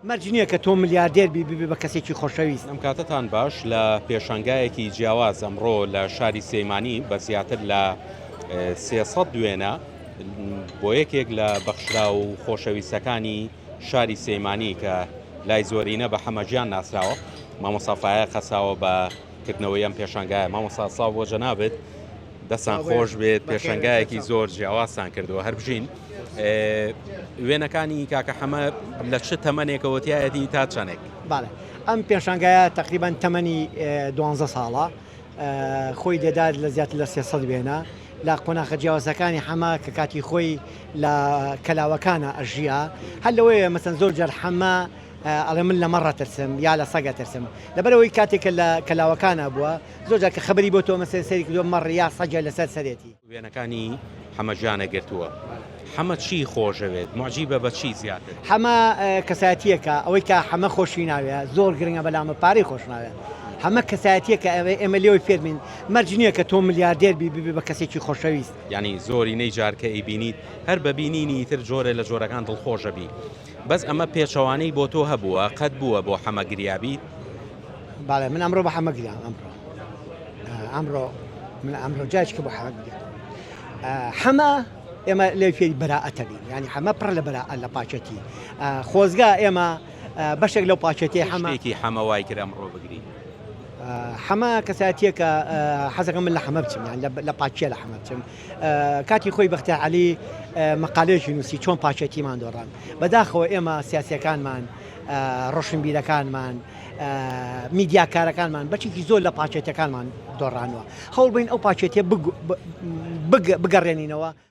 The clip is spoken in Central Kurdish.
مەرج نییە کە تۆ ملیاردێر بی ببی بە کەسێکی خۆشەویست. ئەم کاتەتان باش لە پێشانگایەکی جیاواز ئەمڕۆ لە شاری سلێمانی بە زیاتر لە 300 وێنە بۆ یەکێک لە بەخشراو و خۆشەویستەکانی شاری سلێمانی کە لای زۆرینە بە حەمەگیان ناسراوە مامۆستا فایەق هەستاوە بە کردنەوەی ئەم پێشانگایە مامۆستا سڵاو بۆ جەنابت دەستان خۆش بێت پێشەنگایەکی زۆر جیاوازتان کردووە هەر بژین وێنەکانی کاکە حەمە لە چ تەمەنێکەوە تایەتی تا چەندێک باڵێ ئەم پێشانگایە تقریبان تەمەنی دوانزە ساڵە خۆی دەدات لە زیاتر لە 300 وێنە لە قۆناخە جیاوازەکانی حەمە کە کاتی خۆی لە کەلاوەکانە ئەژیا هەر لەوەیە مەسەن زۆر جار حەمە ئەڵێ من لە مەڕە ترسم یا لە سەگە ترسم لەبەرەوەی کاتێک کە لە کەلاوەکانە بووە زۆر جار کە خەبەری بۆ تۆ مەسەلەن سەیری کردووە مەڕ یا سەگە لەسەر سەرێتی. وێنەکانی حەمە ژیانە گرتووە. حەمە چی خۆشەوێت؟ موعجیبە بە چی زیاتر؟ حەمە کەسایەتییەکە ئەوەی کە حەمە خۆشی ناوێ زۆر گرنگە بەلامە پارەی خۆش ناوێ. حەمە کەسایەتییەکە ئێمە لێوەی فێر بین مەرج نییە کە تۆ ملیاردێر بی ببی بە کەسێکی خۆشەویست. یانی زۆرینەی جار کە ئەیبینیت هەر بە بینینی ئیتر جۆرێ لە جۆرەکان دڵخۆشەبی. بەس ئەمە پێچەوانەی بۆ تۆ هەبووە قەت بووە بۆ حەمە گریابیت؟ بەڵێ من ئەمڕۆ بە حەمە گریام ئەمڕۆ ئەمڕۆ من ئەمڕۆ جارێکە بۆ حەمە گریام حەمە ئێمە لێ فێری بەرائەتە بین یعنی حەمە پڕ لە بەرائە لە پاکێتی خۆزگا ئێمە بەشێک لەو پاکێتی حەمە شتێکی حەمە وای کرد ئەمڕۆ بگری حەمە کەسایەتیەکە حەزەکەم من لە حەمە بچم یان لە پاکیە لە حەمە بچم کاتی خۆی بەختیار عەلی مەقالەیەکی نووسی چۆن پاکێتیمان دۆڕان بەداخەوە ئێمە سیاسیەکانمان ڕۆشنبیرەکانمان میدیاکارەکانمان بەشێکی زۆر لە پاکێتەکانمان دۆڕانوە هەوڵ بین ئەو پاکێتیە بگەڕێنینەوە.